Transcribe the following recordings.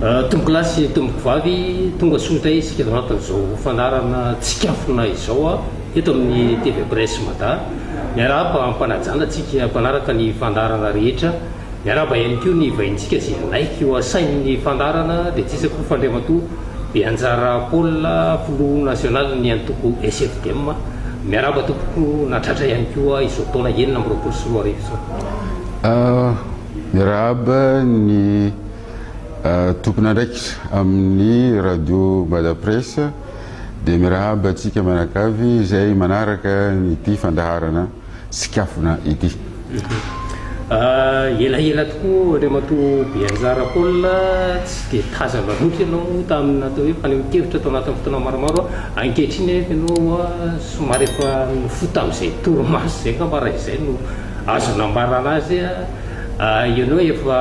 Tompokolahy sy tompokovavy, tonga soa indray isika ato anatin'izao fandaharana Tsikafona izao eto amin'ny TV Presse Mada. Miarahaba am-panajana antsika mpanaraka ny fandaharana rehetra. Miarahaba ihany koa ny vahintsika izay hanaiky ho asain'ny fandaharana dia tsy iza akory fa Andriamatoa Beanjara Paul, filoha nasionalin'ny antoko SFDM. Miarahaba tompoko nahatratra ihany koa izao taona 2026 izao. Miarahaba ny tompon'andraikitra amin'ny Radio Mada Presse dia miarahaba antsika mianakavy izay manaraka ity fandaharana Tsikafona ity. Elaela tokoa Andriamatoa Beanjara Paul, tsy dia tazana loatra ianao tamin'ny atao hoe fanehoan-kevitra tao anatin'ny fotoana maromaro. Ankehitriny anefa ianao somary efa nifoha tamin'izay torimaso izay angamba raha izay no azo nambarana azy. Ianao efa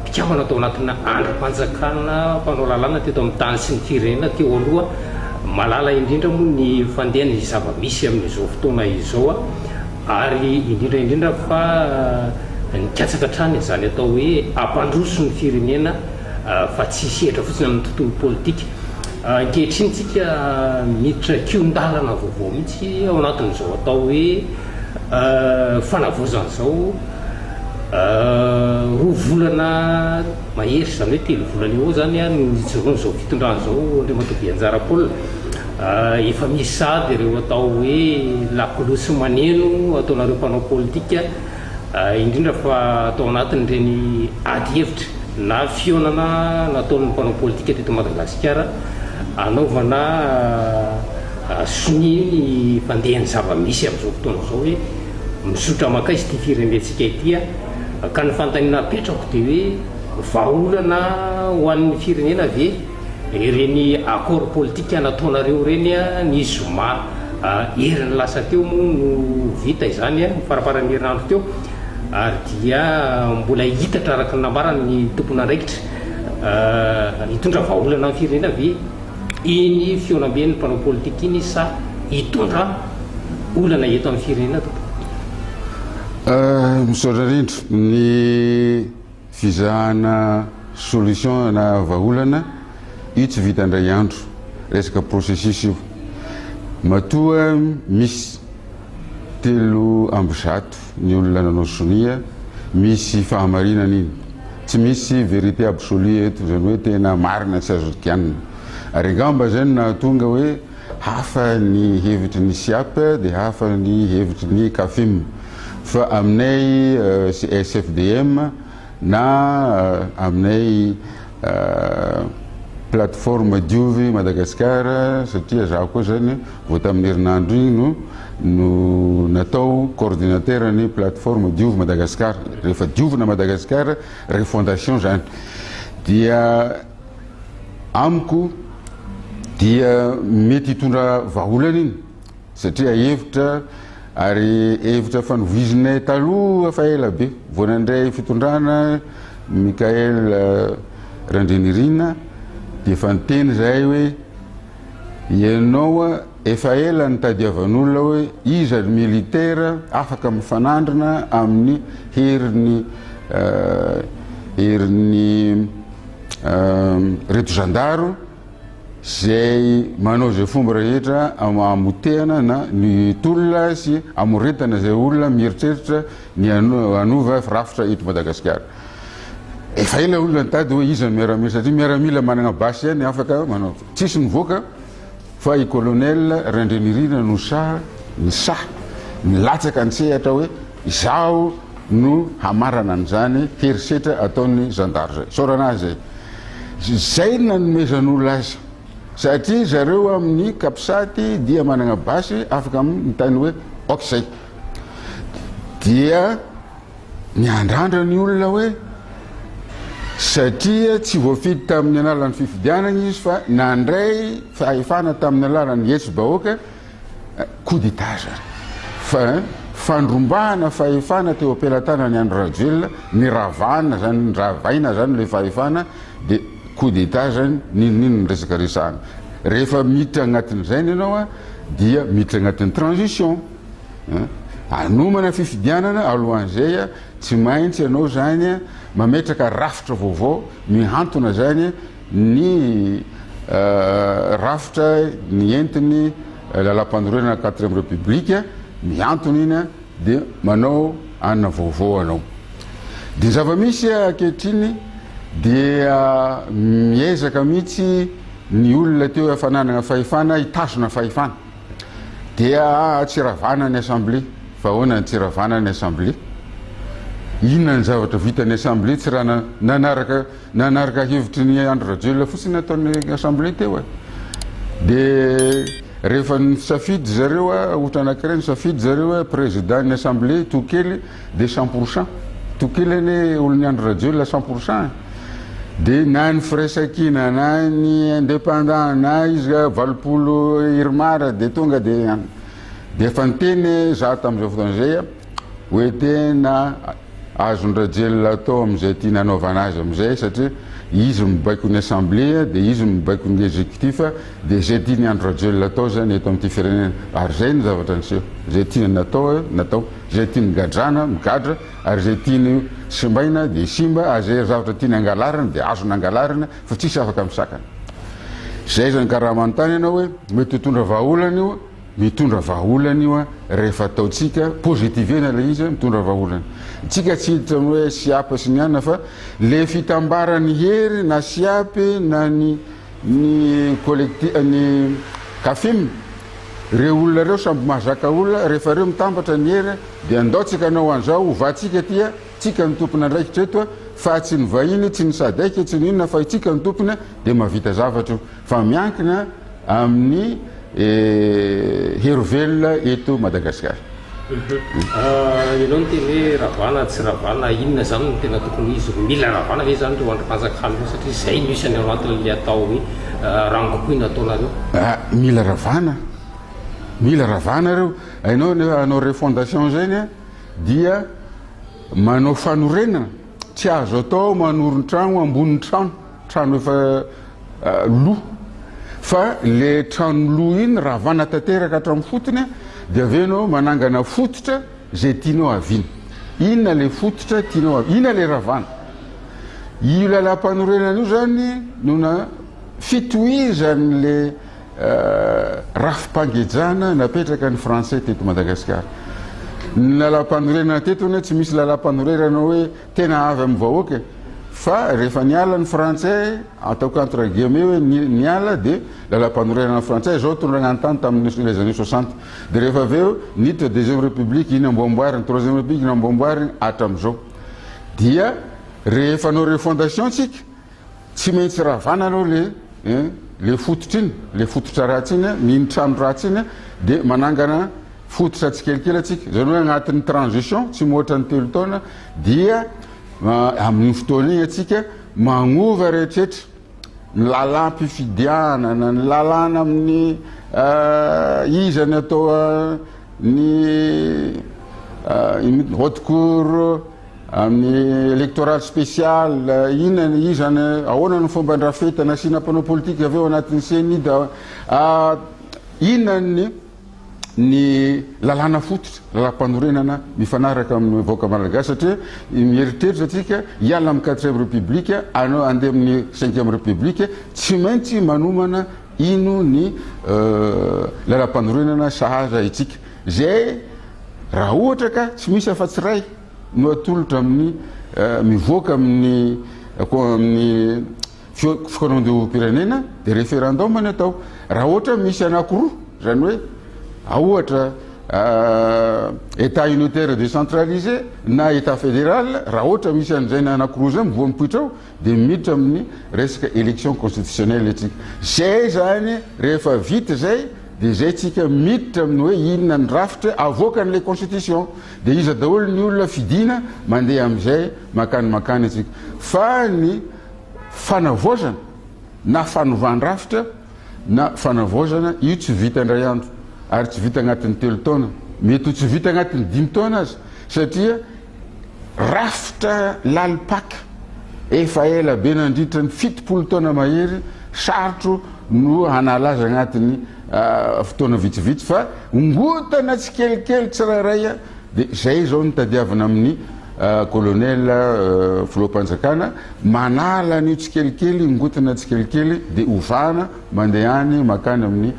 mpikambana tao anatina andrim-panjakana mpanao lalàna teto amin'ny tany sy ny firenena teo aloha. Mahalala indrindra moa ny fandehan'ny zava-misy amin'izao fotoana izao ary indrindra indrindra fa nikatsaka hatrany izany atao hoe hampandroso ny firenena fa tsy hisehatra fotsiny amin'ny tontolo politika. Ankehitriny tsika miditra kihon-dalana vaovao mihitsy ao anatin'izao atao hoe fanavaozana izao. Roa volana mahery, izany hoe telo volana eo izany no nijoroan'izao fitondrana izao Andriamatoa Beanjara Paul. Efa misy sahady ireo atao hoe lakolosy maneno ataonareo mpanao politika, indrindra fa tao anatin'ireny ady hevitra na fihaonana nataon'ny mpanao politika teto Madagasikara anaovana sonia ny fandehan'ny zava-misy amin'izao fotoana izao hoe Mizotra mankaiza ity firenentsika ity a? Ka ny fanontaniana apetrako dia hoe vahaolana ho an'ny firenena ve ireny accord politique nataonareo ireny a? Ny zoma heriny lasa teo moa no vita izany a, farafaran'ny herinandro teo, ary dia mbola hitatra araka ny nambaran'ny tompon'andraikitra hitondra vahaolana ny firenena ve? Iny fihaonamben'ny mpanao politika iny sa hitondra olana eto amin'ny firenena tompoko? Misaotra indrindra. Ny fizahana solution na vahaolana io tsy vita indray andro, resaka processus io. Matoa misy 103 ny olona nanao sonia, misy fahamarinana iny. Tsy misy vérité absolue eto, izany hoe tena marina tsy azo kianina. Ary angamba izay no nahatonga hoe hafa ny hevitry ny SIAP dia hafa ny hevitry ny CAFIM. Fa aminay SFDM na aminay plateforme Diovy Madagascar satria zaho koa zany vao tamin'ny herinandro igny no no natao coordinateur ny plateforme Diovy Madagascar. Rehefa diovina Madagascar, refondation zany dia amiko dia mety hitondra vahaolana iny satria hevitra ary hevitra efa novoizinay taloha fa ela be vao nandray fitondrana Michael Randrianirina dia efa niteny zahay hoe ianao efa ela nitadiavan'olona hoe iza ny militaire afaka mifanandrina amin'ny herin'ny herin'ny reto zandaro izay manao izay fomba rehetra hamotehana na ny tolona sy hamoretana izay olona mieritreritra ny hanova rafitra eto Madagasikara. Efa ela olona nitady hoe iza ny miaramila satria miaramila manana basy ihany afaka manao. Tsisy nivoaka fa i colonel Randrianirina no sahy nisahy nilatsaka an-tsehatra hoe izaho no hamarana an'izany herisetra ataon'ny zandary izay. Isaorana azy izay. Izay no nanomezan'olona azy. Satria zareo amin'ny capsat dia manana basy afaka miteny hoe ok zay. Dia miandrandra ny olona hoe satria tsy voafidy tamin'ny alalan'ny fifidianana izy fa nandray fahefana tamin'ny alalan'ny hetsi-bahoaka Coup d'Etat zany fa fandrombahana fahefana teo am-pelatanan'i Andry Rajoelina, niravana zany, niravaina zany le fahefana de coup d'Etat zany n'inon'inona resaka resahana. Rehefa miditra agnatin'izay ianao dia miditra agnatin'ny transition. Hanomana fifidianana alohan'izay tsy maintsy ianao zany mametraka rafitra vaovao mihantona zany ny rafitra ny entiny lalampanorenana quatrième république mihantona iny dia manao anona vaovao anao. Dia ny zava-misy ankehitriny dia miezaka mihitsy ny olona teo efa nanana fahefana hitazona fahefana. Dia tsy ravana ny assemblée. Fa ahoana ny tsy ravana ny assemblée? Inona ny zavatra vitan'ny assemblée tsy raha nanaraka nanaraka hevitry ny Andry Rajoelina fotsiny nataon'ny assemblée teo e. Dia rehefa nisafidy zareo a, ohatra anankiray nisafidy zareo hoe président ny assemblée Tokely dia 100%. Tokely anie olon'i Andry Rajoelina 100% e. Dia na ny firaisankina na ny indépendant na izy 80 IRMAR dia tonga dia dia efa niteny za tamin'izao fotoana izay hoe tena azon-dRajoelina atao amin'izay tiany hanaovana azy amin'izay satria izy mibaiko ny assemblée dia izy mibaiko ny exécutif dia izay tian'i Andry Rajoelina atao izany eto amin'ity firenena ary izay no zavatra niseho, izay tiany natao natao, izay tiany gadrana migadra ary izay tiany simbaina dia simba ary izay zavatra tiany angalarina dia azony angalarina fa tsisy afaka misakana. Izay izany ka raha manontany ianao hoe mety hitondra vahaolana io, mitondra vahaolana io rehefa ataontsika positivena ilay izy mitondra vahaolana. Tsika tsy hiditra amin'ny hoe siap sy ny anona fa le fitambaran'ny hery na siap na ny ny collectif ny kafim reo olona reo samby mahazaka olona rehefa reo mitambatra ny hery dia andao tsika hanao an'izao hovantsika ty a tsika no tompon'andraikitra eto a fa tsy ny vahiny tsy ny sadec tsy ny inona fa itsika no tompony a dia mahavita zavatra io fa miankina amin'ny hery velona eto Madagasikara. Ianao niteny hoe ravana tsy ravana, inona izany no tena tokony ho izy? Mila ravana ve izany ireo andrim-panjakana ireo satria izay no isany ao anatin'ilay atao hoe rangopohy nataonareo? Mila ravana, mila ravana ireo. Hainao ny hanao refondation izay ny dia manao fanorenana, tsy azo atao manorin-trano ambonin'ny trano. Trano efa lo fa le trano lo iny ravana tanteraka hatramin'ny fotony dia avy eo ianao manangana fototra izay tianao haviana. Inona le fototra tianao haviana? Inona le ravana? Io lalam-panorenana io zany no na fitohizan'le rafi-pangejana napetraka ny frantsay teto Madagasikara. Ny lalam-panorenana teto anie tsy misy lalam-panorenana hoe Tena avy amin'ny vahoaka e! Fa rehefa niala ny frantsay, ataoko entre guillemets hoe niala dia lalampanorenana frantsay izao tondrana ny tany tamin'ny les années 60. Dia rehefa avy eo niditra deuxième république iny amboamboariny, troisième république iny amboamboariny hatramizao. Dia rehefa hanao refondation tsika, tsy maintsy ravana aloha le le fototra iny, le fototra ratsy iny, iny trano ratsy iny dia manangana fototra tsikelikely atsika, izany hoe agnatin'ny transition tsy mihoatra ny 3 taona dia amin'iny fotoana iny atsika magnova rehetrehetra, ny lalam-pifidianana, ny lalàna amin'ny iza ny atao ny haute cour, amin'ny électoral spécial, inona ny iza ny ahoana ny fomba andrafetana asiana mpanao politika avy eo anatin'ny CENI da inona ny ny lalàna fototra, lalàm-panorenana mifanaraka amin'ny vahoaka malagasy satria mieritreritra antsika hiala amin'ny quatrième république anao andeha amin'ny cinquième république tsy maintsy manomana ino ny lalàm-panorenana sahaza itsika zay raha ohatra ka tsy misy afa-tsy iray no atolotra amin'ny mivoaka amin'ny amin'ny Fikaonandoham-pirenena dia référendum ny atao. Raha ohatra misy anankiroa, izany hoe ohatra État unitaire décentralisé na État fédéral, raha ohatra misy an'izay anankiroa izay mivoa mipoitra ao dia miditra amin'ny resaka élection constitutionnelle isika. Izay izany rehefa vita izay dia izay tsika miditra amin'ny hoe inona ny rafitra avoakan'ilay constitution dia iza daholo ny olona fidiana mandeha amin'izay mankany mankany isika. Fa ny fanavaozana na fanovan-drafitra na fanavaozana io tsy vita indray andro ary tsy vita agnatin'ny 3 taona, mety ho tsy vita agnatin'ny 5 taona aza satria rafitra lalim-paka efa ela be nandritra ny 70 taona mahery sarotro no hanala azy agnatin'ny fotoana vitsivitsy fa ongotana tsikelikely tsirairay. Dia izay izao no tadiavina amin'ny colonel filoham-panjakana, manala an'io tsikelikely, ongotina tsikelikely dia ovana mandeha any mankany amin'ny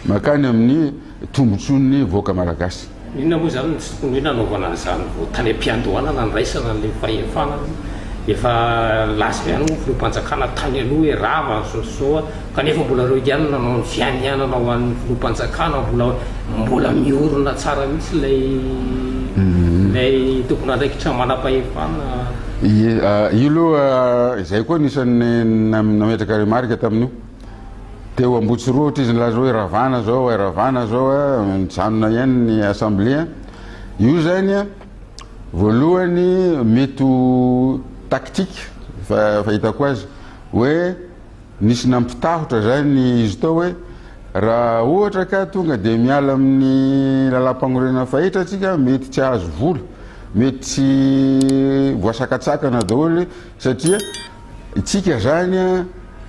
mankany amin'ny tombotsoan'ny vahoaka malagasy. Inona moa izany no tsy tokony hoe nanaovana an'izany vao tany am-piandohana nandraisana an'ilay fahefana aloha? Efa nilaza ihany moa ny filoham-panjakana tany aloha hoe rava ny zao sy zao kanefa mbola ireo ihany no nanao ny fianianana ho an'ny filoham-panjakana, mbola mbola miorina tsara mihitsy ilay ilay tompon'andraikitra manam-pahefana. Ie, io aloha izay koa anisan'ny nametraka remarque tamin'io. Teo Ambohitsirohitra izy nilaza hoe ravana zao e, ravana zao e, nijanona ihany ny assemblée. Io zany voalohany mety ho tactique fahitako azy hoe nisy nampitahotra zany izy tao hoe raha ohatra ka tonga dia miala amin'ny lalam-panorenana fahitra tsika mety tsy hahazo vola, mety tsy voasakatsakana daholo satria Tsika zany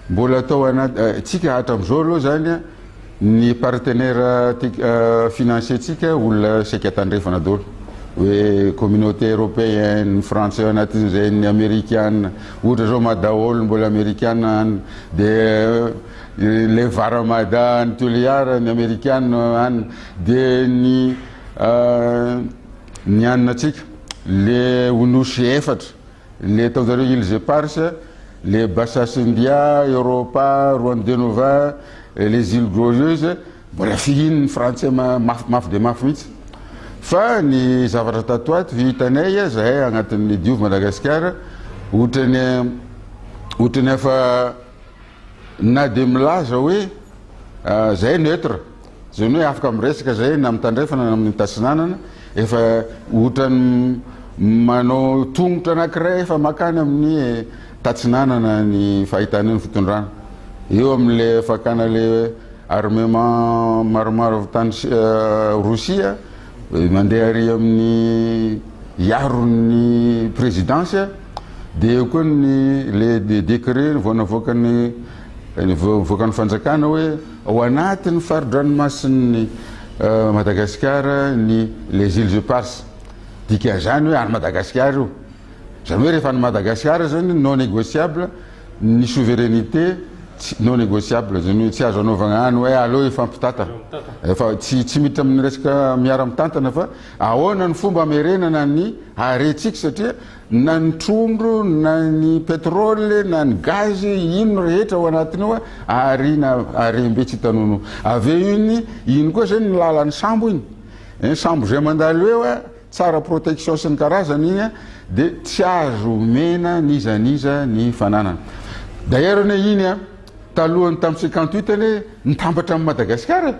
mbola atao anaty, tsika hatramizao aloha zany ny partenaire financier tsika olona saika tandrefana daholo, hoe communauté européenne, ny frantsay ao anatin'izay, ny amerikana, ohatra zao Madaol mbola amerikana any, de le Vara Mada any Toliara ny amerikana any, de ny ny anona tsika le nosy efatra. Le ataonjareo Îles Éparses, le Bassas India, Europa, Juan de Nova, les Îles Glorieuses, mbola fihinin'ny frantsay mafy mafy dia mafy mihitsy. Fa ny zavatra tato ato hitanay zahay agnatin'ny Diovy Madagasikara, ohatrany ohatrany efa na dia milaza hoe zahay neutre, Izany hoe afaka miresaka izay na amin'ny tandrefana na amin'ny tatsinanana, efa ohatran'ny manao tongotra anankiray efa mankany amin'ny tatsinanana ny fahitana eo ny fitondrana. Eo amin'ilay fakana ilay armement maromaro avy tany Rosia, mandeha ary amin'ny hiaro ny présidence, dia eo koa ny le décret vao navoakan'ny Nivoaka ny fanjakana hoe ao anatin'ny fari-dranomasin'i Madagasikara ny les îles éparses. Dikan'izany hoe any Madagasikara io. Izany hoe rehefa any Madagasikara izany non négociable ny souveraineté tsy non négociable, izany hoe tsy azo anaovana any hoe aleo hifampitantana. Efa tsy tsy miditra amin'ny resaka miara-mitantana fa ahoana ny fomba hamerenana ny harentsika satria Na ny trondro, na ny pétrole, na ny gaz, ino rehetra ao anatiny ao arina harem-be tsy hita nonoa. Avy eo iny, iny koa zany ny lalan'ny sambo iny. Ny sambo izay mandalo eo, tsara protection sy ny karazany iny dia tsy azo omena n'iza n'iza ny fananana. D'ailleurs anie iny talohan'ny tamin'ny 58 anie nitambatra amin'i Madagasikara e.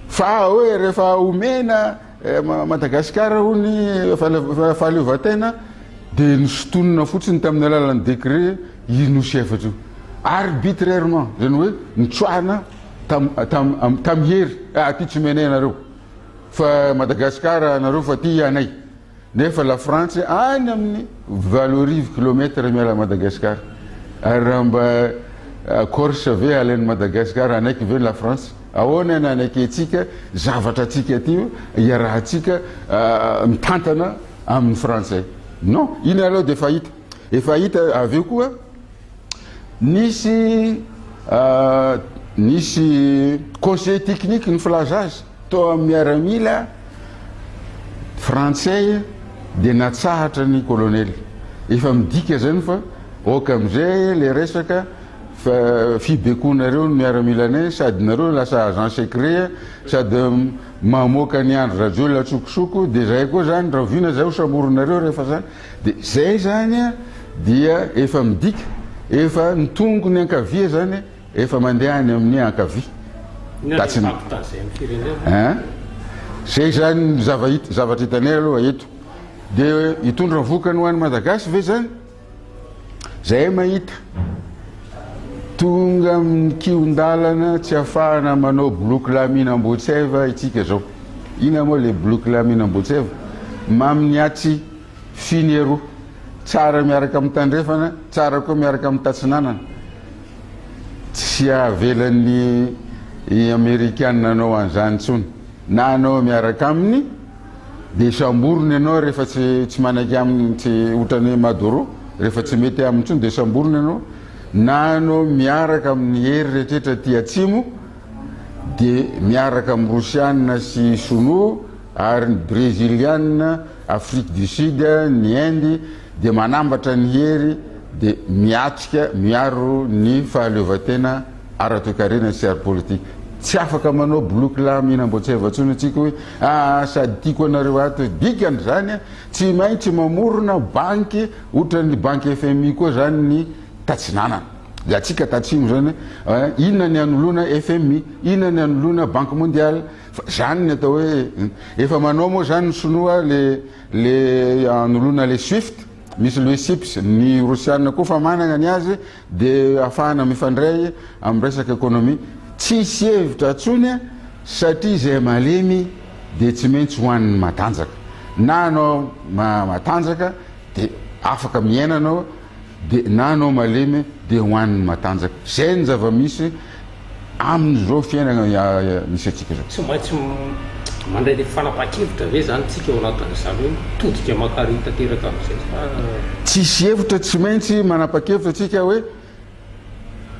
Fa hoe rehefa omena Madagasikara hono fahaleovantena dia nosintonina fotsiny tamin'ny alalan'ny décret io nosy efatra io. Arbitrairement, izany hoe nitsoahana tam tam tamin'ny hery, ah aty tsy omenay anareo fa Madagasikara anareo fa aty anay. Nefa la Frantsa any amin'ny 8000 kilomètre miala Madagascar. Ary raha mba Corse ve alain'i Madagascar hanaiky ve la Frantsa? Ahoana ny hanaikentsika zavatra antsika aty iarahantsika mitantana amin'ny frantsay? Non, iny aloha dia efa hita. Efa hita avy eo koa nisy nisy conseiller technique ny filaza azy tao amin'ny miaramila frantsay dia natsahatra ny colonel. Efa midika zany fa ok amizay le resaka fa fibekoanareo ny miaramilanay sady nareo lasa agent secret sady mamoaka ny Andry Rajoelina antsokosoko dia zahay koa zany rahoviana zahay ho samborinareo rehefa zany dia zay zany dia efa midika efa ny tongony ankavia zany efa mandeha any amin'ny ankavia tatsina hein zay zany zava-hita zavatra hitanay aloha eto dia hitondra vokany ho an'i Madagasy ve zany Zahay mahita, tonga amin'ny kihon-dalana tsy afahana manao boloky lamina Ambohitseva itsika zao. Inona moa le boloky lamina Ambohitseva? Mamin'ny atsy finy eroa. Tsara miaraka amin'ny tandrefana, tsara koa miaraka amin'ny tatsinanana. Tsy avelan'ny Amerikana hanao an'izany intsony. na anao miaraka aminy de samboriny ianao rehefa tsy tsy manaiky aminy tsy ohatran'i Maduro rehefa tsy mety aminy intsony de samboriny ianao na anao miaraka amin'ny hery rehetrretra aty atsimo de miaraka amin'ny Rosiana sy Sinoa ary ny Breziliana, Afrique du Sud, ny Inde dia manambatra ny hery dia miatrika miaro ny fahaleovantena ara-toekarena sy ara-politika. Tsy afaka manao boloky lahy mihinam-boatseva intsony antsika hoe aa sady tiako anareo ato e. Dikan'izany tsy maintsy mamorona banky otran'ny banky FMI koa zany ny tatsinanana. Dia antsika tatsimo zany inona ny anoloana FMI, inona ny anoloana banque mondiale. Fa zany ny atao hoe efa manao moa zany ny sinoa le le anoloana le swift, misy le sips, ny rosiana koa fa managna ny azy de afahana mifandray am resaka economie. Tsisy hevitra tsony satria zay malemy de tsy maintsy hoan'ny matanjaka. Na anao matanjaka de afaka miaina anao de na anao malemy de hoan'ny matanjaka. Zay ny zava-misy amin'izao fiainana misy antsika izao. Tsy maintsy mandray le fanapahan-kevitra ve zany tsika ao anatin'izany hoe mitodika mankary tanteraka amin'izay sa. Tsisy hevitra tsy maintsy manapa-kevitra tsika hoe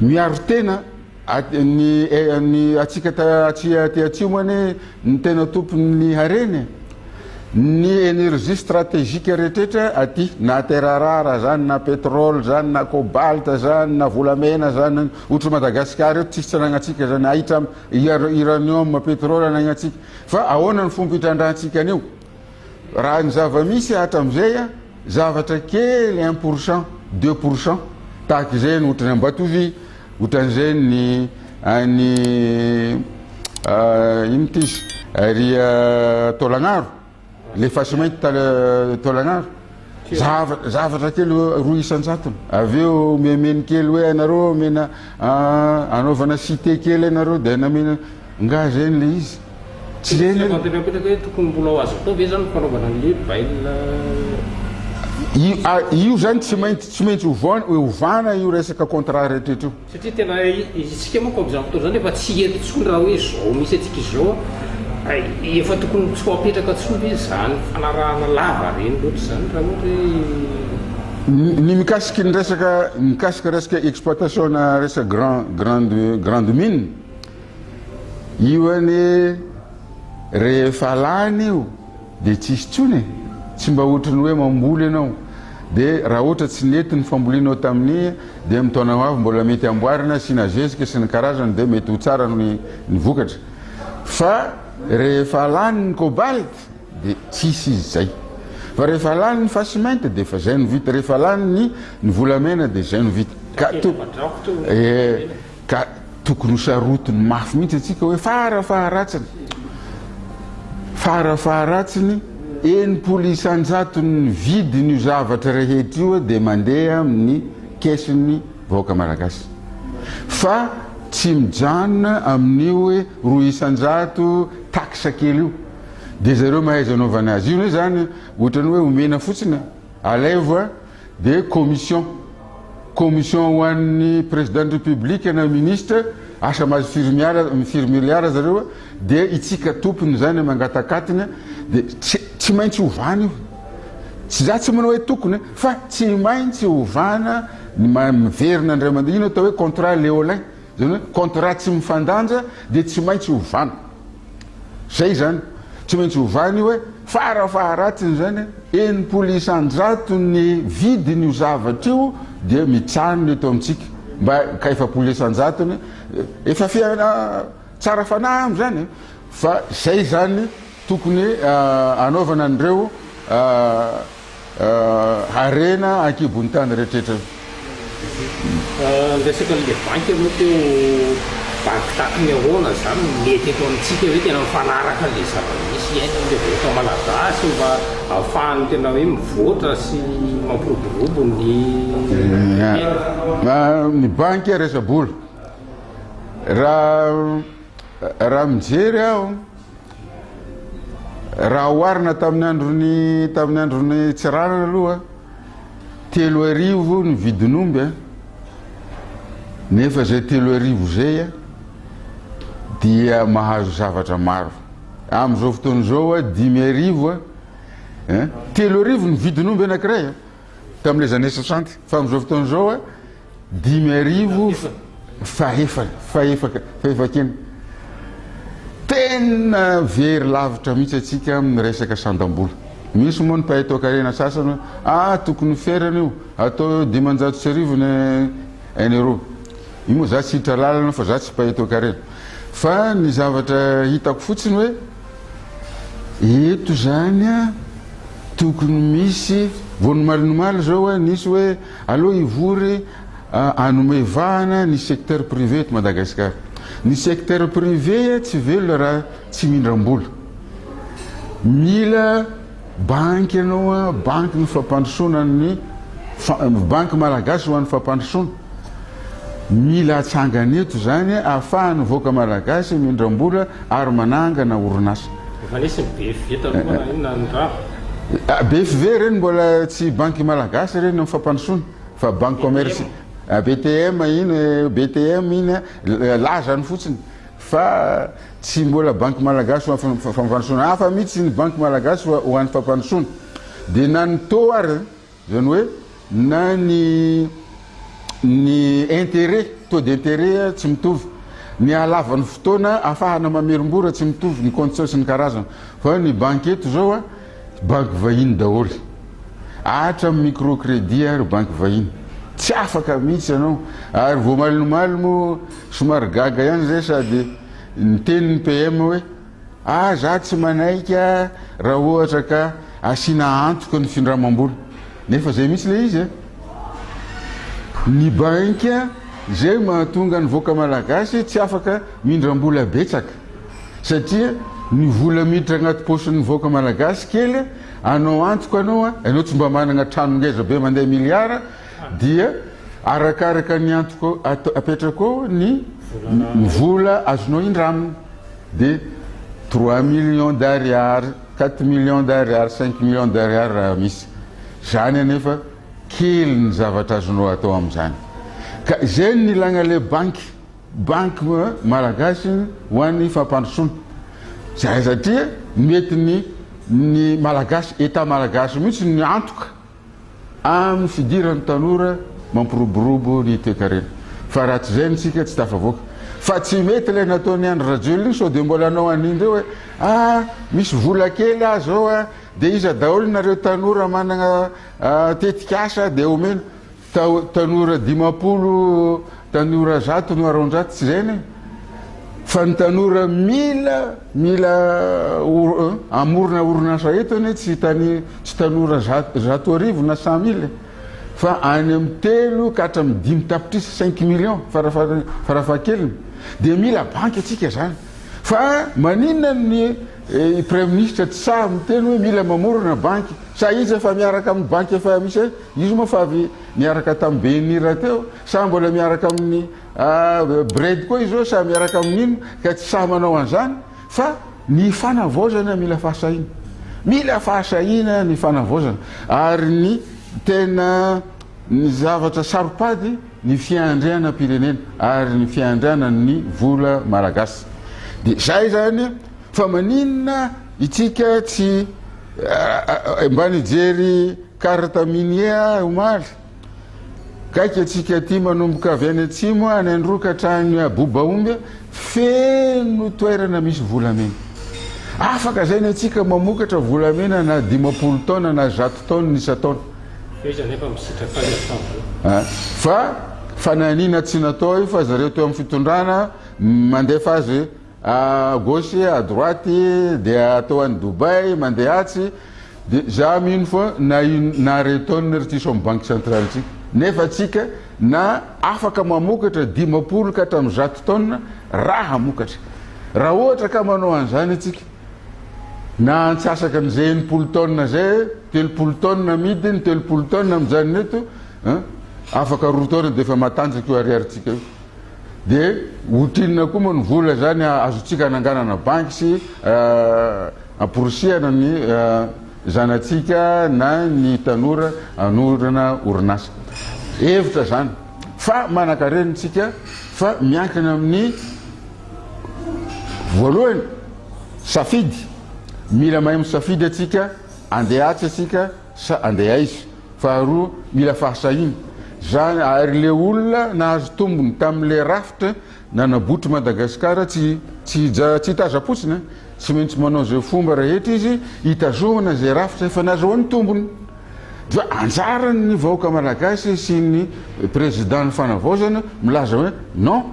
miaro tena ny ny atsika aty aty atsimo anie ny tena tompon'ny harena e. Ny energie stratégique rehetrretra aty, na terre rare zany, na pétrole zany, na cobalt zany, na volamena zany, ohatry Madagascar eto tsisy tsy anagnatsika zany, ahitra uranium, pétrole anagnatsika, fa ahoana ny fomba hitrandrahantsika an'io? Raha ny zava-misy hatramizay, zavatra kely un pour cent, 2% tahaka izay ny ohatry ny Ambatovy, ohatran'izay ny any ino ty izy ary Taolagnaro, le fasimainty Taolagnaro, zavatra kely 2 isan-jatony, avy eo omemeny kely hoe anareo omena anaovana cité kely anareo de namena, nga zay le izy. Tsy izay anie. Fanontaniana mipetraka hoe tokony mbola ho azo atao ve izany ny fanaovana an'ilay bail? Io zany tsy maintsy tsy maintsy ovana io resaka contrat rehetra io. Satria tena isika manko amin'izany fotoana izany efa tsy hety intsony raha hoe izao misy antsika izao efa tokony tsy ho apetraka intsony ve izany fanarahana lava reny loatra izany raha ohatra hoe. Ny mikasiky ny resaka mikasika resaka exploitation na resaka grand grande grande mine. Io anie rehefa lany io dia tsisy intsony e! Tsy mba ohatry ny hoe mamboly ianao dia raha ohatra tsy nety ny fambolinao tamin'iny dia amin'ny taona ho avy mbola mety amboarina asiana zezika sy ny karazany dia mety ho tsara ny vokatra fa rehefa lany ny cobalt dia tsisy izy zay fa rehefa lany ny fasimainty dia efa zay no vita rehefa lany ny ny volamena dia zay no vita ka to eh Ka tokony ho sarotiny mafy mihitsy antsika hoe fara faharatsiny, fara faharatsiny 60 isan-jaton'ny vidin'io zavatra rehetra io dia mandeha amin'ny caisse-n'ny vahoaka malagasy. Fa tsy mijanona amin'io hoe 2% taxe kely io. Dia zareo mahaiza anaovana azy. Io anie zany ohatran'ny hoe omena fotsiny e. Alaivo a. Dia commission. Commission ho an'ny président ny république na ministre, asa mahazo firy miara, firy milliards zareo, dia itsika tompony zany mangatakatiny, dia tsy, tsy maintsy ovana io. Tsy za tsy manao hoe tokony, fa tsy maintsy ovana ny miverina indray mandeha, io no atao hoe contrat léolin, zany hoe contrat tsy mifandanja dia tsy maintsy ovana. Zay zany, tsy maintsy ovana io hoe fara faharatsiny zany 60% ny vidin'io zavatra io dia mijanona eto amintsika mba ka 40 isan-jatony efa fiainana tsara fanahy am'zany fa zay zany tokony anaovana an'ireo Harena ankibon'ny tany rehetra io. Niresaka an'ilay banky ianao teo, banky tahaky ny ahoana izany no mety eto amintsika hoe tena mifanaraka an'ilay zava-misy iainan'ilay vahoaka malagasy mba ahafahany tena hoe mivoatra sy mampiroborobo ny fiainana? Ny banky resa-bola. Raha raha mijery aho Raha oharina tamin'ny andron'ny tamin'ny andron'ny Tsiranana aloha, 3000 ny vidin'omby a, nefa izay 3000 izay a dia mahazo zavatra maro. Amin'izao fotoana izao a, 55 a, eh, 3000 ny vidin'omby anankiray a, tamin'ilay années 60, fa amin'izao fotoana izao a, 5000 fahefany, fahefaka, fahefak'iny. Tena very lavitra mihitsy antsika amin'ny resaka sandam-bola. Misy moa ny mpahay toakarena sasany hoe, ah, tokony ferana io, atao eo 1500 ny un euro. Io moa za tsy hiditra lalina fa za tsy mpahay toakarena. Fa ny zavatra hitako fotsiny hoe eto zany a tokony misy, vao nomalinomaly zao a nisy hoe aleo hivory hanome vahana ny secteur privé eto Madagasikara. Ny secteur privé tsy velona raha tsy mindram-bola. Mila banky ianao a, banky ny fampandrosoana ny banky malagasy ho an'ny fampandrosoana. Mila atsangana eto izany ahafahan'ny vahoaka malagasy mindram-bola ary manangana orinasa. Efa nisy ny BFV taloha na inona ny rava. BFV ireny mbola tsy banky malagasy ireny amin'ny fampandrosoana fa banque commerce BTM iny BTM iny lazany fotsiny fa tsy mbola banky malagasy ho an'ny fampandrosoana. Hafa mihitsy ny banky malagasy ho an'ny fampandrosoana. Dia na ny taux ary Izany hoe na ny ny intérêt, taux d'intérêt tsy mitovy, ny halavan'ny fotoana ahafahana mamerim-bola tsy mitovy, ny conditions sy ny karazany. Fa ny banky eto izao a, banky vahiny daholo. Hatramin'ny micro crédit ary banky vahiny. Tsy afaka mihitsy ianao. Ary vao omaly omaly moa somary gaga ihany izay sady niteny ny PM hoe Ah za tsy manaiky ah raha ohatra ka asiana antoka ny findramam-bola. Nefa zay mihitsy le izy eh. Ny banky zay mahatonga ny vahoaka malagasy tsy afaka mindram-bola betsaka satria ny vola miditra agnaty paosin'ny vahoaka malagasy kely anao antoka anao ah, ianao tsy mba managna trano ngeza be mandeha milliard dia arakaraka ny antoka apetraka ao ny vola azonao indramina. Dia 3 millions d'ariary, 4 millions d'ariary, 5 millions d'ariary raha misy. Zany anefa kely ny zavatra azonao atao amin'izany. Ka izay no nilagna le banky, banky malagasy ho an'ny fampandrosoana. Zay satria mety ny ny malagasy, Etat malagasy mihitsy ny antoka amin'ny fidiran'ny tanora mampiroborobo ny toekarena. Fa raha tsy izay isika tsy tafavoaka. Fa tsy mety ilay nataon'i Andry Rajoelina iny sao dia mbola hanao an'iny indray hoe ah misy vola kely aho zao ah dia iza daholo nareo tanora manana tetikasa dia omena. Tanora 50, tanora 100 no 200, tsy izay anie. Fa ny tanora mila mila hamorona orinasa eto anie tsy tany tsy tanora 1000 na 100 000 fa any amin'ny 3 ka hatramin'ny 5 tapitrisa, 5 millions farafahakeliny. Dia mila banky antsika izany. Fa maninona ny Praiminisitra tsy sahy miteny hoe mila mamorona banky? Sa izy efa miaraka amin'ny banky efa misy e? Izy moa fa avy niaraka tamin'ny BNI rahateo, sa mbola miaraka amin'ny Bred koa izy eo sa miaraka amin'ino ka tsy sahy manao an'izany? Fa ny fanavaozana mila fahasahiana. Mila fahasahiana ny fanavaozana. Ary ny tena ny zavatra saro-pady ny fiandrianam-pirenena ary ny fiandrianan'ny vola malagasy. Dia izay izany fa maninona itsika tsy mba nijery carte minier omaly? Gaigy antsika aty manomboka avy any atsimo any Androy ka hatrany Abobaomby feno toerana misy volamena. Afaka zay ny antsika mamokatra volamena na 50 taona na 100 taona isan-taona. Fa izy anefa misitraka azy avy tamin'izao. Fa fanahiniana tsy natao io fa zareo teo amin'ny fitondrana mandefa azy à gauche à droite dia atao any Dubaï mandeha atsy dia za mino fa na na iray tonne ry tsisy ao amin'ny banque centrale tsika nefa tsika na afaka mamokatra 50 ka hatramin'ny 100 tonne raha hamokatra raha ohatra ka manao an'izany atsika na antsasaka an'izay 60 tonne zay 30 tonne amidy ny 30 tonne mijanona eto afaka 2 taona dia efa matanjaka io ariaritsika io. Dia ohatrinona koa moa ny vola izany azontsika ananganana banky sy amporisihana ny zanatsika na ny tanora hanorina orinasa. Hevitra izany fa manankarena isika fa miankina amin'ny voalohany. Safidy, mila mahay misafidy atsika, andeha atsy atsika sa andeha aiza. Faharoa, mila fahasahiana. Zany ary le olona nahazo tombony tamin'le rafitra nanabotry Madagasikara tsy tsy tsy hitazam-potsiny an! Tsy maintsy manao izay fomba rehetra izy hitazomana izay rafitra efa nazahoany tombony. Dia anjaran'ny vahoaka malagasy sy ny président ny fanavaozana milaza hoe non,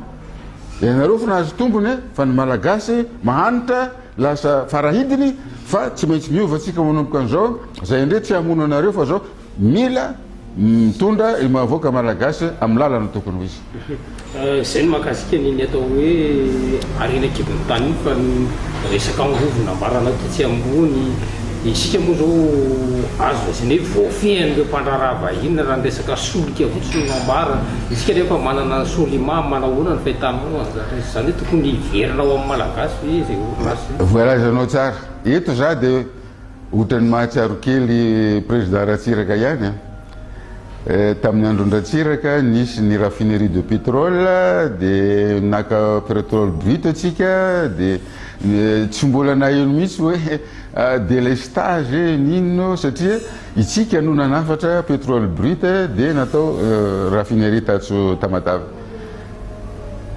ianareo efa nahazo tombony fa ny malagasy mahantra lasa farahidiny fa tsy maintsy miova tsika manomboka an'izao, zay indray tsy hamono anareo fa zao mila mitondra ny mahavoaka malagasy amin'ny lalana tokony ho izy. Izay no mahakasika ny atao hoe harena an-kibon'ny tany iny fa ny resaka angovo nambaranao tetsy ambony, isika moa izao azo lazaina hoe voafehin'ireo mpandraharaha vahiny raha ny resaka solika fotsiny no ambara, isika nefa manana ny Solima, manahoana ny fahitanao an'izany resaka izany hoe tokony hiverina ao amin'ny Malagasy ve izay orinasa izay? Voalazanao tsara. Eto za dia Ohatran'ny mahatsiaro kely Président Ratsiraka ihany an! Tamin'ny andron-dRatsiraka nisy ny raffinerie de pétrole dia naka pétrole brut antsika dia tsy mbola naheno mihitsy hoe délestage n'inona satria itsika no nanafatra pétrole brut dia natao raffinerie tatsy Tamatave.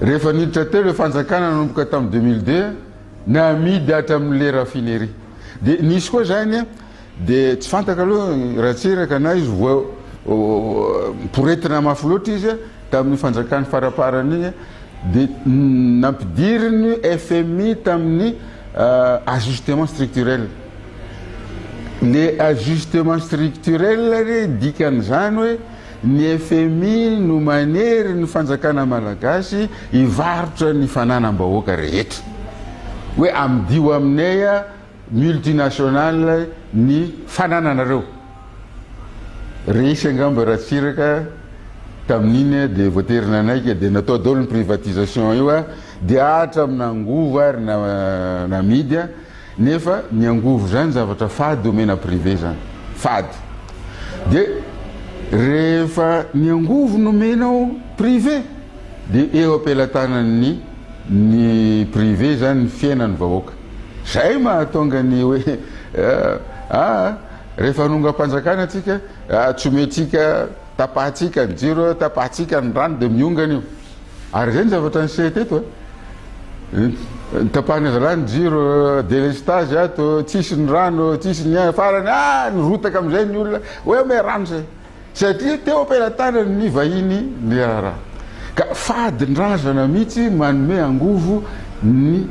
Rehefa niditra teo ilay fanjakana nanomboka tamin'ny 2002 namidy hatramin'ilay raffinerie. Dia nisy koa zany dia tsy fantako aloha Ratsiraka na izy voa poretina mafy loatra izy tamin'ny fanjakany faraparany iny dia nampidiriny FMI tamin'ny ajustement structurel. Le ajustement structurel re dikan'izany hoe ny FMI no manery ny fanjakana malagasy hivarotra ny fananam-bahoaka rehetra. Hoe amidio aminay multinationale ny fanananareo. Resy angamba Ratsiraka tamin'iny dia voatery nanaiky dia natao daholo ny privatisation io dia hatramin'ny angovo ary namidy. Nefa ny angovo zany zavatra fady omena privé zany. Fady. De rehefa ny angovo nomenao privé de eo ampelatanan'ny ny privé zany ny fiainan'ny vahoaka. Zay mahatonga ny hoe ah rehefa hanongam-panjakana tsika tsy omentsika tapahantsika ny jiro tapahantsika ny rano de miongana io. Ary izay ny zavatra niseho teto e. Tapahana zalahy ny jiro, délestage ato, tsisy ny rano, tsisy ny farany, ah nirotaka amin'izay ny olona, hoe omeo rano zay. Satria teo am-pelatanany ny vahiny ny raharaha. Ka fadin-drazana mihitsy manome angovo ny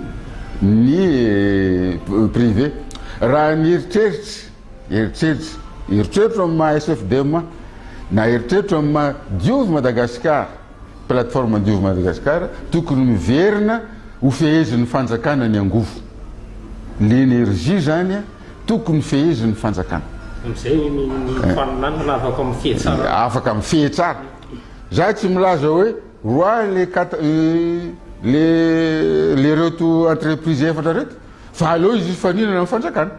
ny privé. Raha ny eritreritra, eritreritra, eritreritro amin'ny maha SFDM ahy, na eritreritro amin'ny maha Diovy Madagasikara, Plateforme Diovy Madagascar, tokony miverina ho fehezin'ny fanjakana ny angovo. L'énergie zany tokony fehezin'ny fanjakana. Amin'izay ny faninanana afaka mifehy tsara. Afaka mifehy tsara. Za tsy milaza hoe roahy le quatre le le reto entreprise efatra reto fa aleo izy hifaninana amin'ny fanjakana.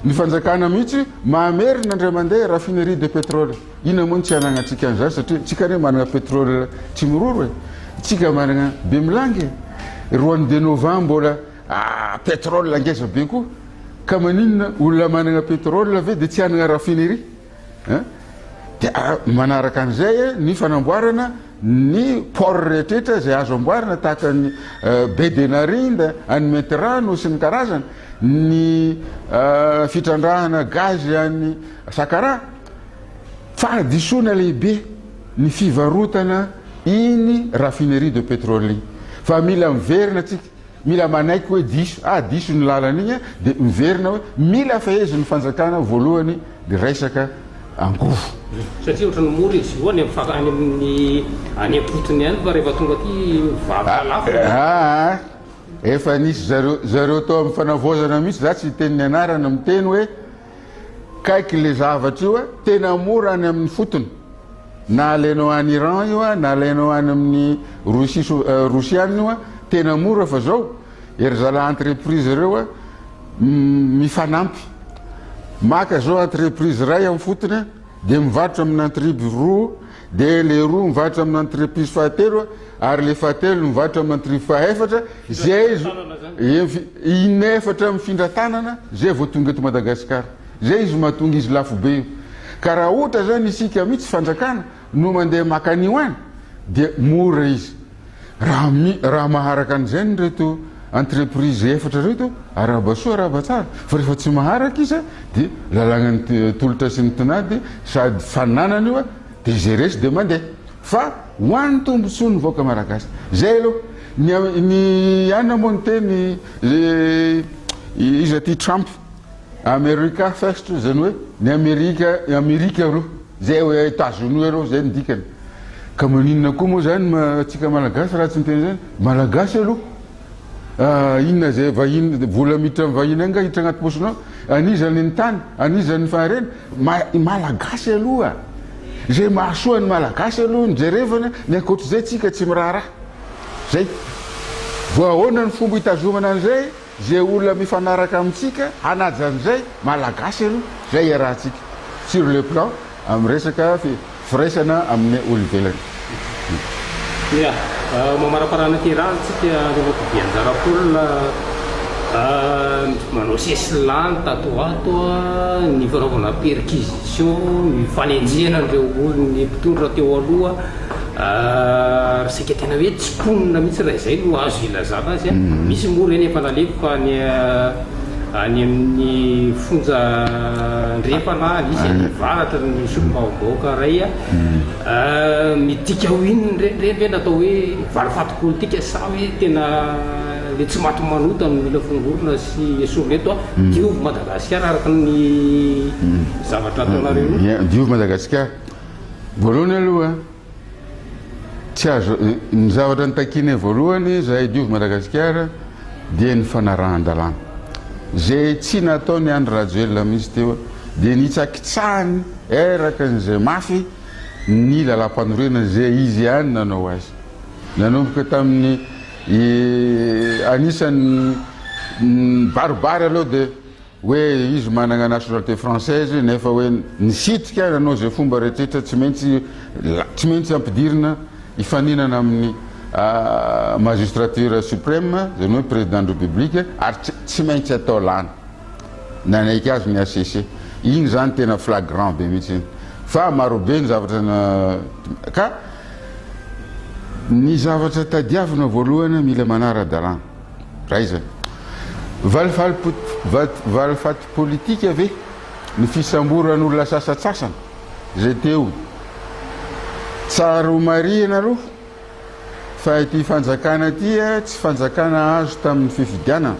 Ny fanjakana mihitsy mamerina indray mandeha raffinerie de pétrole. Inona moa no tsy hananantsika an'izany satria tsika anie manana pétrole tsy miroro e. Tsika manana Bemilangy e. Roany de Nova mbola ah, pétrole ngeza be koa. Ka maninona olona manana pétrole ve dia tsy hanana raffinerie? Hein? Dia manaraka an'izay ny fanamboarana ny port rehetrrehetra izay azo amboarina tahaka ny baie de Narinda, any Maintirano sy ny karazany, ny fitrandrahana gaz any Sakaraha. Fahadisoana lehibe ny fivarotana iny raffinerie de pétrole iny fa mila miverina tsika. Mila manaiky hoe diso, ah diso ny lalana iny dia miverina hoe mila fehezin'ny fanjakana voalohany ny resaka angovo. Satria ohatran'ny mora izy io any amin'ny any amin'ny any am-potony any fa rehefa tonga aty mivarotra lafo. Aa efa nisy zareo zareo tao amin'ny fanavaozana mihitsy za tsy hiteny ny anarana miteny hoe Kaiky le zavatra io a, tena mora any amin'ny fotony, na alainao any Iran io a, na alainao any amin'ny Russie Rosiana io a, tena mora fa zao ery zalahy entreprise ireo a mifanampy, maka zao entreprise iray amin'ny fotony a, dia mivarotra amina entreprise roa. dia le roa mivarotra amin'ny entreprise fahatelo ary le fahatelo mivarotra amin'ny entreprise fahaefatra, zay inefatra mifindra tanana zay vao tonga eto Madagasikara. Zay izy mahatonga izy lafo be io. Ka raha ohatra zany isika mihitsy fanjakana no mandeha maka an'io any dia mora izy. Raha mi, raha maharaka an'izay ny reto entreprise efatra reto, arahaba soa arahaba tsara, fa rehefa tsy maharaka izy dia lalàgnan'ny tolotra sy ny tinady sady fananana io dia izay resy dia mandeha. Fa ho an'ny tombotsoan'ny vahoaka malagasy. Izay aloha. Ny ny anona moa niteny iza ty Trump, America first izany hoe ny Amerika, Amerika aloha. Zay hoe Etazonia aloha, zay ny dikany. Ka maninona koa moa zany antsika Malagasy raha tsy miteny zany? Malagasy aloha. Inona zay vahiny, vola miditra amin'ny vahiny any nga hiditra agnaty paosinao? An'iza ny tany? An'iza ny faharena? Malagasy aloha. Zay mahasoa ny Malagasy aloha no jerevana, ny ankoatr'izay tsika tsy miraharaha. Zay. Vao ahoana ny fomba hitazomana an'izay? Zay olona mifanaraka amintsika hanaja an'izay, Malagasy aloha, zay iarahantsika sur le plan amin'ny resaka firaisana amin'ny olo ivelany. Ya, mamaraparana ty raha tsika Andriamatoa Beanjara Paul manao sesilany tato ho ato ny fanaovana perquisition, ny fanenjehana an'ireo olon'ny mpitondra teo aloha. Ary saika tena hoe tsy mponina mihitsy raha izay no azo ilazana azy. Misy moa ireny efa nalefa any any amin'ny fonja andrefana, nisy any avaratra ny solombavambahoaka iray. Midika ho inona ireny? Ireny ve natao hoe valifaty politika sa hoe tena le tsy maty manota no mila fongorona sy esorina eto? Diovy Madagasikara araka ny zavatra ataonareo io. Diovy Madagasikara. Voalohany aloha, tsy azo, ny zavatra nitakianay voalohany izahay Diovy Madagasikara dia ny fanarahan-dalàna. Izay tsy nataon'i Andry Rajoelina mihitsy teo dia nitsakitsahany eraka an'izay mafy ny lalàmpanorenana izay izy ihany nanao azy. Nanomboka tamin'ny anisan'ny nibaribary aloha dia Hoe izy managna nationalité française nefa hoe nisitrika nanao izay fomba rehetrretra tsy maintsy tsy maintsy ampidirina hifaninana amin'ny magistrature supreme izany hoe président de république ary tsy tsy maintsy atao lany. Nanaiky azy ny HCC. Iny izany tena flagrant be mihitsy iny. Fa marobe ny zavatra na ka ny zavatra tadiavina voalohany mila manara-dalàna. Raha izany. Valifaty politika ve ny fisamboran'olona sasantsasany izay teo? Tsara ho marihina aloha fa ity fanjakana ity tsy fanjakana azo tamin'ny fifidianana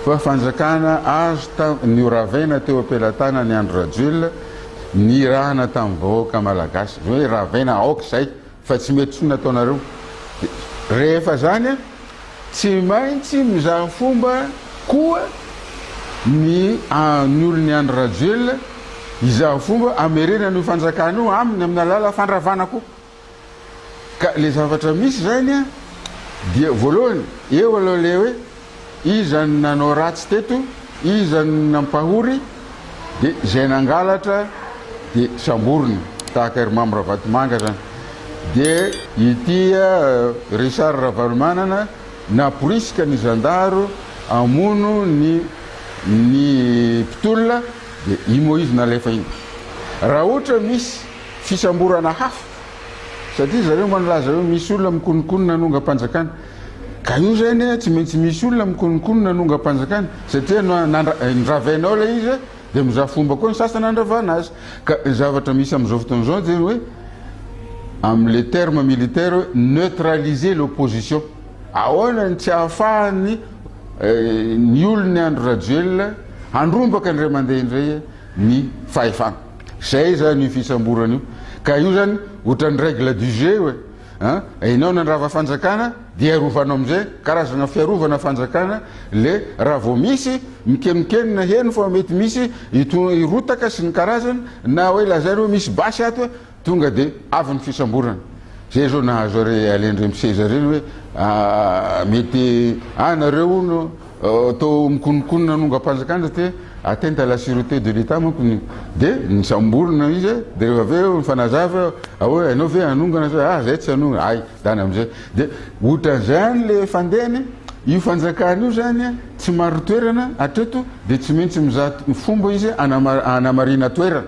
fa fanjakana azo noravaina teo am-pelatanan'i Andry Rajoelina nirahana tamin'ny vahoaka malagasy. Izany hoe ravaina aoka izay fa tsy mety intsony ataonareo. Rehefa izany Tsy maintsy mizaha fomba koa ny ny olon'i Andry Rajoelina hizaha fomba hamerenana io fanjakana io aminy amin'ny alalan'ny fandravana koa. Ka le zavatra misy zany an, dia voalohany eo aloha le hoe iza no nanao ratsy teto, iza no nampahory, dia izay nangalatra dia samborina tahaka ry Mamy Ravatomanga zany. Dia ity Richard Ravalomanana namporisika ny zandaro hamono ny ny mpitolona dia i Moïse nalefa iny. Raha ohatra misy fisamborana hafa satria zareo mba nilaza hoe misy olona mikononkonona hanongam-panjakana ka io zany tsy maintsy misy olona mikononkonona hanongam-panjakana satria ndravainao ilay izy Dia mizaha fomba koa ny sasany handravana azy. Ka ny zavatra misy amin'izao fotoana izao dia hoe amin'ilay terme militaire hoe neutraliser l'opposition. Ahoana ny tsy ahafahan'ny ny olon'i Andry Rajoelina handrombaka indray mandeha indray ny fahefana. Izay izany io fisamborana io. Ka io izany ohatran'ny règle du jeu e. An, enao nandrava fanjakana dia arovanao amizay, karazagna fiarovana fanjakana le raha vao misy mikenokenona heno fa mety misy hirotaka sy ny karazany na hoe lazaina hoe misy basy ato e, tonga de avy ny fisamborana. Zay zao nahazo are alain reny seza reny hoe mety ah nareo hono atao mikononkonona hanongam-panjakana satria. Atteinte à la sûreté de l'Etat manko ny de nisamborina izy de rehefa avy eo nifanazava hoe ianao ve hanongana sa ah zay tsy hanongana ay dany amizay de otran'izany le fandehany io fanjakana io zany tsy marin-toerana hatreto de tsy maintsy mizaha fomba izy hanamarina toerana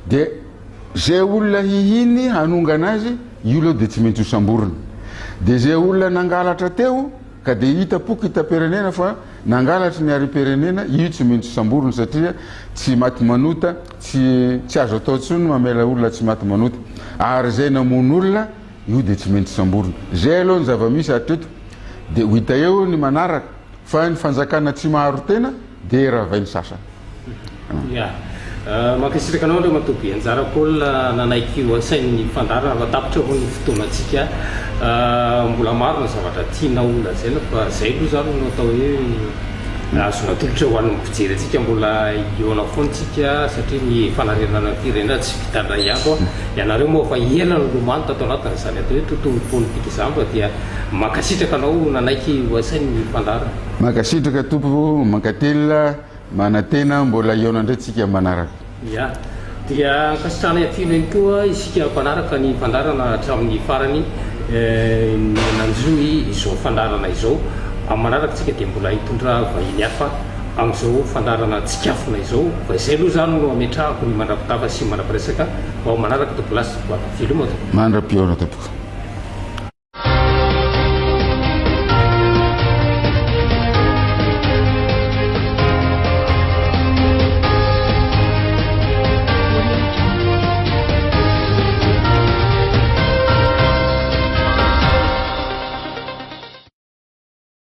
de zay olona hihiny hanongana azy io aloha de tsy maintsy ho samborina de zay olona nangalatra teo Ka dia hita poko hitam-pirenena fa nangalatry ny harem-pirenena io tsy maintsy samborina satria tsy maty manota, tsy tsy azo atao intsony ny mamela olona tsy maty manota. Ary izay namono olona io dia tsy maintsy samborina. Izay aloha ny zava-misy hatreto. Dia ho hita eo ny manaraka fa ny fanjakana tsy maharo tena dia ravain'ny sasany. Ya. Mankasitraka anao Andriamatoa Beanjara Paul nanaiky ho asain'ny fandaharana fa tapitra hono ny fotoanantsika. Mbola maro ny zavatra tianao ho lazaina fa zay aloha zany no atao hoe azo natolotra ho an'ny mpijery antsika mbola hihaona foana tsika satria ny fanarenana ny firenena tsy vita indray andro. Ianareo moa efa ela nilomano tato anatin'izany atao hoe tontolo politika izany fa dia mankasitraka anao nanaiky ho asain'ny fandaharana. Mankasitraka tompoko, mankatelina. Manantena mbola hihaona indray tsika manaraka. Ya. Dia ankasitrahanay aty ihany koa isika mpanaraka ny fandaharana hatramin'ny farany ny nanjohy izao fandaharana izao. Amin'ny manaraka tsika dia mbola hitondra vahiny hafa amin'izao fandaharana Tsikafona izao. Fa izay aloha izany no ametrahako ny mandra-pitafa sy mandra-piresaka ho amin'ny manaraka tompokolahy sy tompkovavy. Veloma tompoko. Mandra-pihaona tompoko.